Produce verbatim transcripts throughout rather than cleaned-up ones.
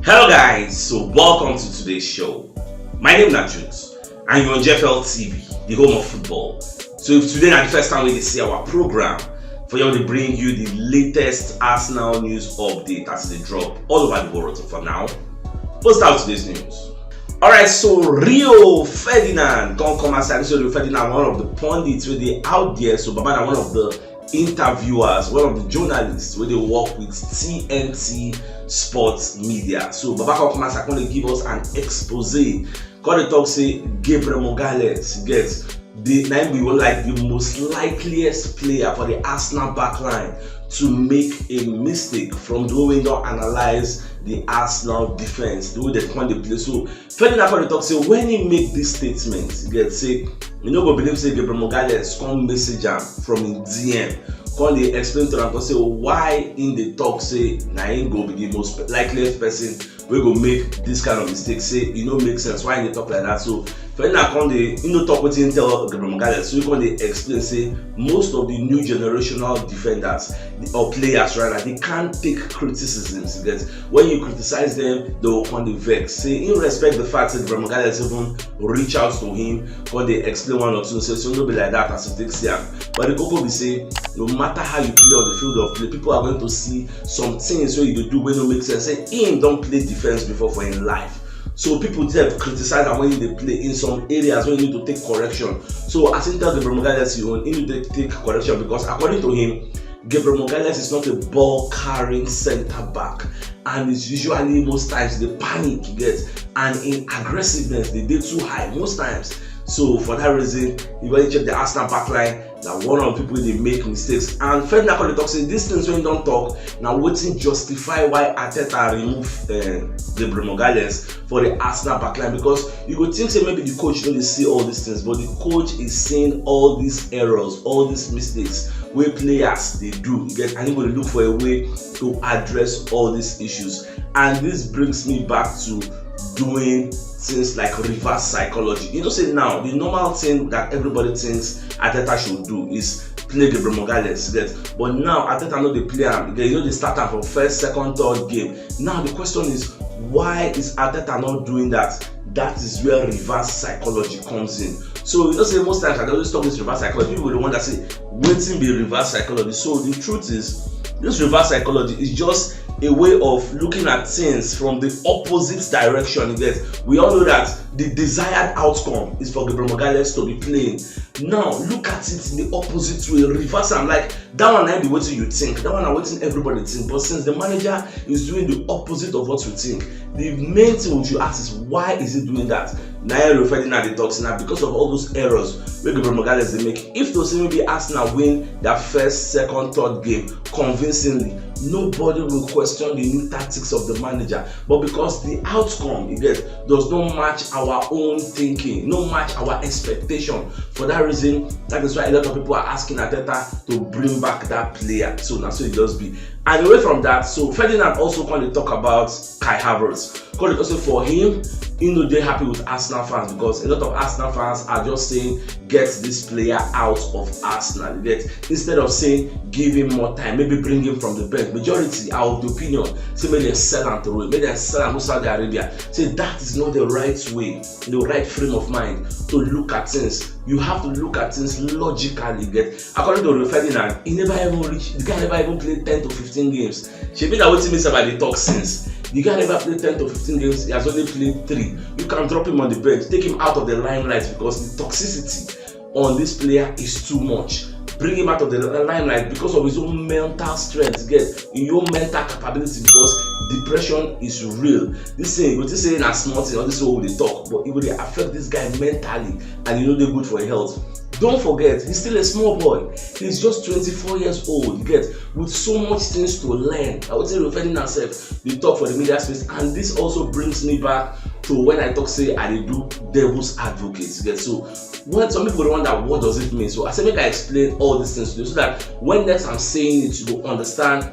Hello guys, so welcome to today's show. My name na Juice and you're on G F L T V, the home of football. So if today na the first time wey you dey see our program, for here we dey bring you the latest Arsenal news update as e dey drop all over the world. So for now, we'll start with today's news. Alright, so Rio Ferdinand come come outside. So Rio Ferdinand, one of the pundits wey dey out there. So Baba na one of the interviewers, one of the journalists wey dey work with T N T Sports Media. So Baba come come outside, come dey give us an expose. Come dey talk say Gabriel Magalhaes get the na him be one, like, the most likeliest player for the Arsenal backline to make a mistake from the way we don analyze the Arsenal defense, the way they come dey play. So Ferdinand come dey talk say when he make this statement, he get say you no go believe say Gabriel Magalhaes come message am from him D M, come dey explain to am, come say why him dey talk say na him go be the most likeliest person wey go make this kind of mistake, say e no make sense, why him dey talk like that. So Ferdinand come dey, him no talk wetin him tell Gabriel Magalhaes, so he come dey explain say most of the new generational defenders or players rather, they can't take criticisms. You get, when you criticize them, they will come dey vex. Say he respect the fact that Gabriel Magalhaes even reach out to him, come dey explain one or two, say so no be like that as you take see am. But the koko be say no matter how you play on the field of play, people are going to see some things wey you dey do wey no make sense. Say him don play defense before for him life. So people dey criticize am when he dey play in some areas wey he need to take correction. So as he tell Gabriel Magalhaes, he own, he need to take correction because according to him, Gabriel Magalhaes is not a ball carrying center back and is usually most times dey panic, you get, and him aggressiveness dey dey too high most times. So for that reason, if you check the Arsenal backline, na one of the people wey dey make mistakes. And Ferdinand come dey talk say these things wey he don talk na wetin justify why Arteta remove uh, Gabriel Magalhaes for the Arsenal backline, because you go think say maybe the coach no dey see all these things, but the coach is seeing all these errors, all these mistakes wey players dey do, you get, and he go dey look for a way to address all these issues. And this brings me back to doing things like reverse psychology. You know say now the normal thing that everybody thinks Arteta should do is play Gabriel Magalhaes, you get, but now Arteta no dey play am, you get, you no dey start am for first, second, third game. Now the question is, why is Arteta not doing that? That is where reverse psychology comes in. So you know say most times I dey always talk this reverse psychology, people dey wonder say wetin be reverse psychology. So the truth is, this reverse psychology is just a way of looking at things from the opposite direction. You get, we all know that the desired outcome is for Gabriel Magalhaes to be playing. Now look at it in the opposite way, reverse am. Like, that one na be wetin you think, that one na wetin everybody think, but since the manager is doing the opposite of what you think, the main thing we should ask is, why is he doing that? Na Rio Ferdinand dey talk say na because of all those errors wey Gabriel Magalhaes dey make. If to say maybe Arsenal win their first, second, third game convincingly, nobody will question the new tactics of the manager. But because the outcome, you get, does not match our own thinking, no match our expectation. For that reason, that is why a lot of people are asking Arteta to bring back that player. So na so e just be. And away from that, so Ferdinand also come dey talk about Kai Havertz. Come dey talk say for him, he no dey happy with Arsenal fans because a lot of Arsenal fans are just saying, "Get this player out of Arsenal." You get, instead of saying, "Give him more time, maybe bring him from the bench." Majority are of the opinion say make dem sell am to, make dem sell am go Saudi Arabia. Say that is not the right way, the right frame of mind to look at things. You have to look at things logically. You get, according to Rio Ferdinand, he never even reach, the guy never even played ten to fifteen games. Shebi na wetin me sef I dey talk since. The guy never played ten to fifteen games, he has only played three. You can drop him on the bench, take him out of the limelight because the toxicity on this player is too much. Bring him out of the limelight because of his own mental strength, get, his own mental capability, because depression is real. This thing, you go think say na small thing, all this wey we dey talk, but e go dey affect this guy mentally, and e no dey good for him health. Don't forget, he's still a small boy. He's just twenty-four years old, you get, with so much things to learn. Na wetin Rio Ferdinand sef dey talk for the media space, and this also brings me back to when I talk say I dey do devil's advocate, you get. So when some people dey wonder what does it mean, so I say make I explain all these things to you so that when next I'm saying it, you go understand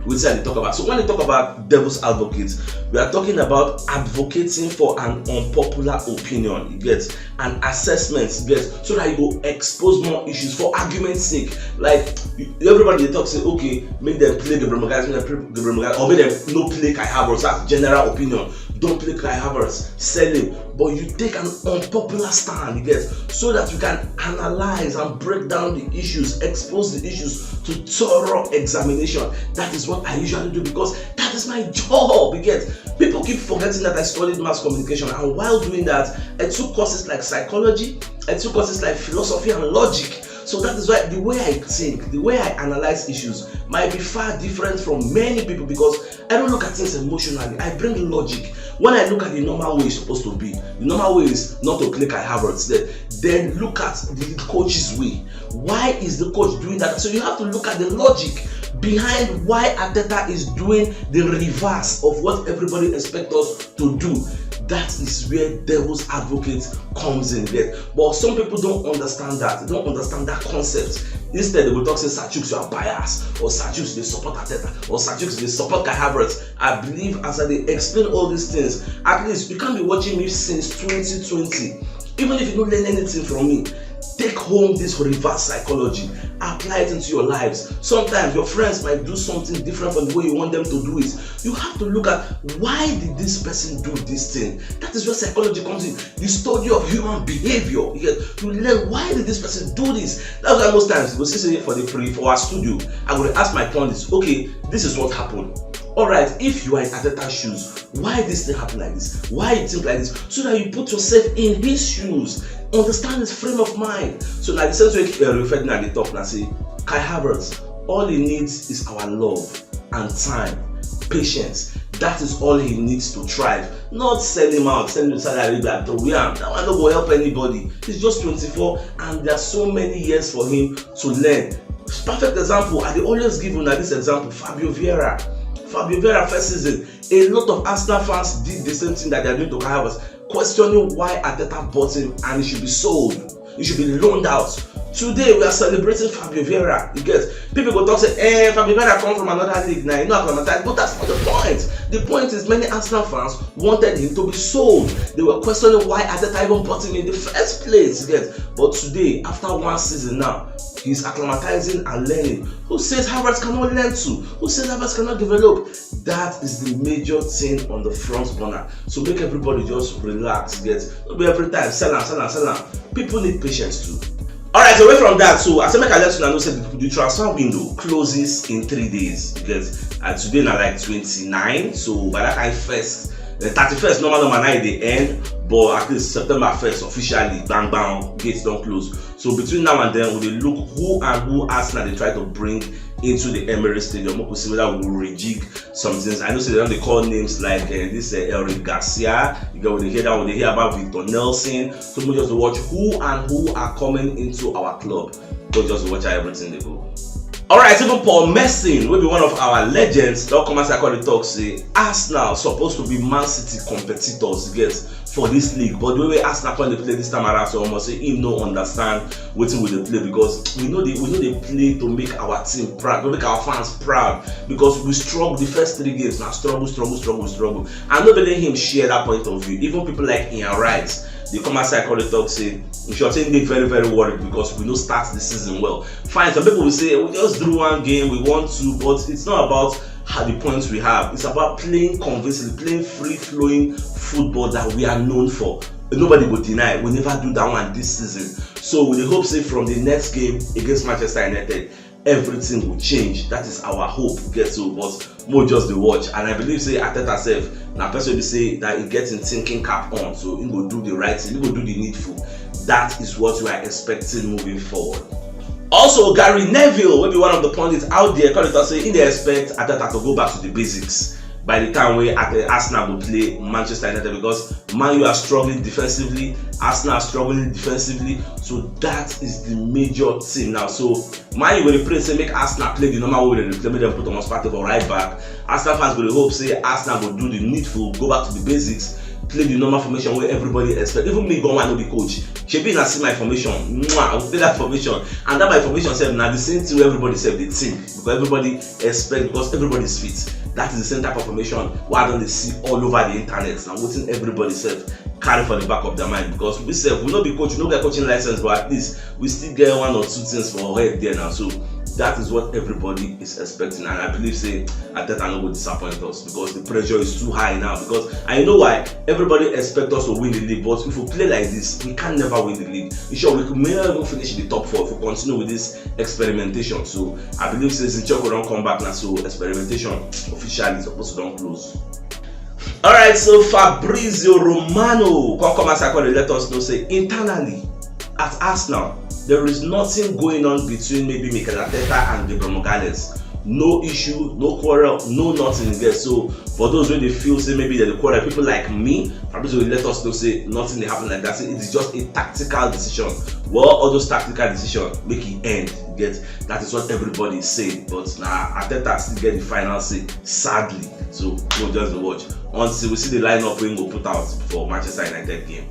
Wetin I dey talk about? So when they talk about devil's advocate, we are talking about advocating for an unpopular opinion, you get, an assessment, you get, so that you go expose more issues. For argument's sake, like, you- everybody dey talk say, okay, make dem play Gabriel Magalhaes, make dem play Gabriel Magalhaes, or make dem no play Kai Havertz. That's general opinion. Don't play Kai Havertz, sell him. But you take an unpopular stand, you get, so that you can analyze and break down the issues, expose the issues to thorough examination. That is what I usually do, because that is my job, you get. People keep forgetting that I studied mass communication, and while doing that, I took courses like psychology, I took courses like philosophy and logic. So that is why the way I think, the way I analyze issues might be far different from many people, because I don't look at things emotionally. I bring logic. When I look at the normal way it's supposed to be, the normal way is not to play Kai Havertz there. Then look at the coach's way. Why is the coach doing that? So you have to look at the logic behind why Arteta is doing the reverse of what everybody expects us to do. That is where devil's advocate comes in there. But some people don't understand that. They don't understand that concept. Instead, they will talk say, "Sir Chuks, you are biased," or "Sir Chuks, they support Arteta," or "Sir Chuks, they support Kai Havertz." I believe as I dey explain all these things, at least you can't be watching me since twenty twenty. Even if you don't learn anything from me, take home this reverse psychology, apply it into your lives. Sometimes your friends might do something different from the way you want them to do it. You have to look at, why did this person do this thing? That is where psychology comes in. The study of human behavior. You get to learn, why did this person do this? That's why most times you go see say for the pre for our studio, I go dey ask my pundits, "Okay, this is what happened. All right, if you are in Arteta shoes, why this thing happen like this? Why you think like this?" So that you put yourself in his shoes, understand his frame of mind. So na the sense wey uh, Rio Ferdinand dey talk na say, Kai Havertz, all he needs is our love and time, patience. That is all he needs to thrive. Not send him out, send him to Saudi Arabia, throw him. That one no go help anybody. He's just twenty-four, and there are so many years for him to learn. Perfect example, I dey always give una this example, Fabio Vieira. Fabio Vieira first season, a lot of Arsenal fans did the same thing that they are doing to Kai Havertz, questioning why Arteta bought him and he should be sold. He should be loaned out. Today we are celebrating Fabio Vieira. You get, people go talk say, "Eh, Fabio Vieira come from another league now, he no acclimatized." But that's not the point. The point is many Arsenal fans wanted him to be sold. They were questioning why Arteta even bought him in the first place. You get, but today, after one season now, he's acclimatizing and learning. Who says Havertz cannot learn too? Who says Havertz cannot develop? That is the major thing on the front burner. So make everybody just relax, get. No be every time sell am, sell am, sell am. People need patience too. All right, away from that, so I say make I let una know say the, the transfer window closes in three days. You get, and today na like twenty-nine, so by that kind first, the thirty-first normal normal na e dey end, but at least September first officially, bang bang, gates don close. So between now and then, we dey look who and who Arsenal dey try to bring into the Emirates Stadium. Make we see whether we go rejig some things. I know say they don dey call names like uh, this uh, Eric Garcia. You get, we dey hear that, we dey hear about Victor Nelson. So we just dey watch who and who are coming into our club. Go just dey watch how everything dey go. All right, even Paul Merson, wey be one of our legends, don come outside come dey talk say Arsenal suppose to be Man City competitors, you get, for this league. But the way Arsenal come dey play this time around, so omo say him no understand wetin we dey play, because we no dey we no dey play to make our team proud, to make our fans proud, because we struggle the first three games na struggle, struggle, struggle, struggle. And no be only him share that point of view. Even people like Ian Wright, they come outside come dey talk say, we should say, dey very, very worried because we no start the season well. Fine, some people will say, "We just drew one game, we won two," but it's not about how the points we have. It's about playing convincingly, playing free-flowing football that we are known for. Nobody go deny we never do that one this season. So we dey hope say from the next game against Manchester United, everything will change. That is our hope. Get so, but mo just dey watch, and I believe say Arteta sef na person be say that he get him thinking cap on, so he go do the right thing, he go do the needful. That is what we are expecting moving forward. Also, Gary Neville, wey be one of the pundits out there, come dey talk say he dey expect Arteta to go back to the basics by the time wey Arte- Arsenal go play Manchester United, because Man U are struggling defensively, Arsenal are struggling defensively, so that is the major thing now. So Man U go dey pray say make Arsenal play the normal way dem dey play, make dem put Thomas Partey for right back. Arsenal fans go dey hope say Arsenal go do the needful, go back to the basics, play the normal formation wey everybody expect. Even me, go one no be coach, Shebi na see my formation, mwah, I will play that formation. And that my formation sef na the same thing wey everybody sef dey think, because everybody expect, because everybody is fit. That is the same type of formation wey I don dey see all over the internet. Na wetin everybody sef carry for the back of their mind, because we sef, we no be coach, we no get coaching license, but at least we still get one or two things for head there now. So that is what everybody is expecting, and I believe say Arteta no go disappoint us, because the pressure is too high now. Because I know why, everybody expect us to win the league, but if we play like this, we can never win the league. In short, we may not even finish in the top four if we continue with this experimentation. So I believe say Zinchenko don come back now, so experimentation officially suppose to don close. Alright, so Fabrizio Romano come come outside come dey let us know say internally at Arsenal, there is nothing going on between maybe Mikel Arteta and Gabriel Magalhaes. No issue, no quarrel, no nothing there. So for those wey dey feel say maybe dem dey quarrel, people like me, Fabrizio dey let us know say nothing dey happen like that. Say it is just a tactical decision. Well, all those tactical decisions make e end. You get, that is what everybody is saying. But na Arteta still get the final say, sadly. So we'll just watch until we see the lineup wey go put out for Manchester United game.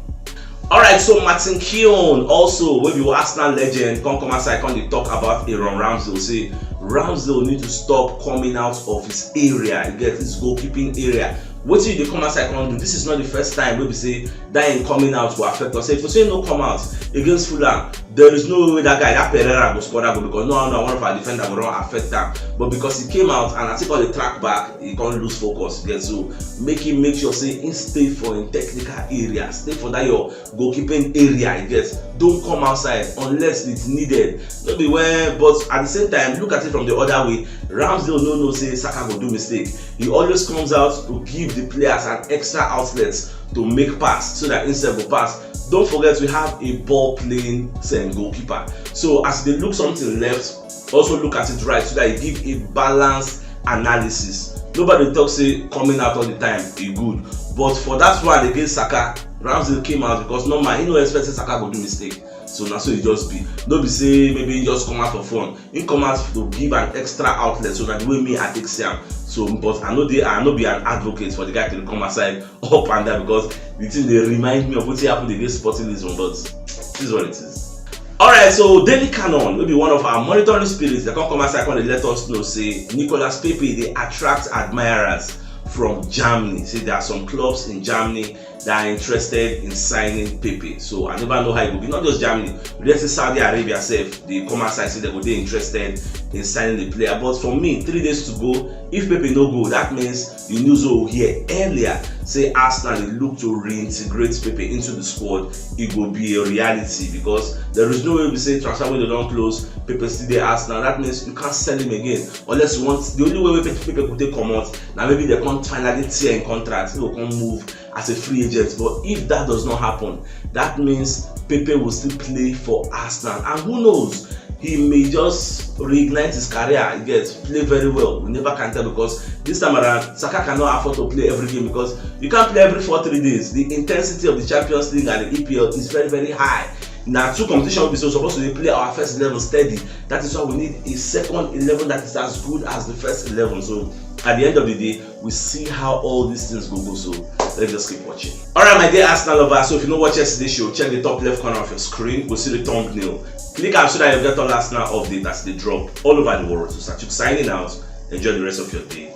Alright, so Martin Keown also, wey be Arsenal legend, come come outside come dey talk about Aaron Ramsdale, say Ramsdale need to stop coming out of his area, you get, his goalkeeping area. Wetin you dey come outside come do? This is not the first time wey be say that him coming out go affect us. If you say no come out against Fulham, there is no way that guy, that Pereira, go score that goal, because no, no, one of our defender go run affect am. But because he came out and I think on the track back, he can't lose focus again. So make him make sure say he stay for in technical area, stay for that your goalkeeping area. I guess don't come outside unless it's needed. No be when, but at the same time, look at it from the other way. Ramsdale no know say Saka go do mistake. He always comes out to give the players an extra outlet to make pass so that instead go pass. Don't forget we have a ball playing same goalkeeper. So as they look something left, also look at it right so that you give a balanced analysis. Nobody talk say coming out all the time e good, but for that one against Saka, Ramsdale came out because normal he no expect say Saka go do mistake. So na so e just be. No be say maybe he just come out for fun. He come out to give an extra outlet, so that the way me I take see am. So, but I no dey, I no be an advocate for the guy to come outside up and down, because the thing dey remind me of wetin happen against Sporting Lisbon, but it is what it is. Alright, so Daily Canon, wey be one of our monitoring spirits, they come come outside come dey let us know say Nicolas Pepe dey attract admirers from Germany. Say there are some clubs in Germany that are interested in signing Pepe. So I never know how it will be. Not just Germany, let's say Saudi Arabia sef, they come outside say they go dey interested in signing the player. But for me, three days to go, if Pepe no go, that means the news wey we hear earlier say Arsenal dey look to reintegrate Pepe into the squad. It go be a reality because there is no way we say transfer window don close, Pepe still dey Arsenal. That means you can't sell him again unless you want. The only way wey Pepe, Pepe go take comot na maybe they come finally tear him contract, he go come move as a free agent. But if that does not happen, that means Pepe will still play for Arsenal, and who knows, he may just reignite his career. He gets play very well. We never can tell because this time around, Saka cannot afford to play every game because you can't play every four three days. The intensity of the Champions League and the E P L is very, very high. Now, two competition will be so supposed to play our first eleven steady. That is why we need a second eleven that is as good as the first eleven. So at the end of the day, we see how all these things go go. So let's just keep watching. Alright, my dear Arsenal lovers, so if you no watch yesterday's show, check the top left corner of your screen. Go see the thumbnail. Click am so that you get all Arsenal update as they drop all over the world. So Sachuk signing out. Enjoy the rest of your day.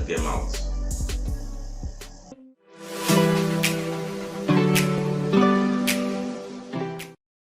Get out.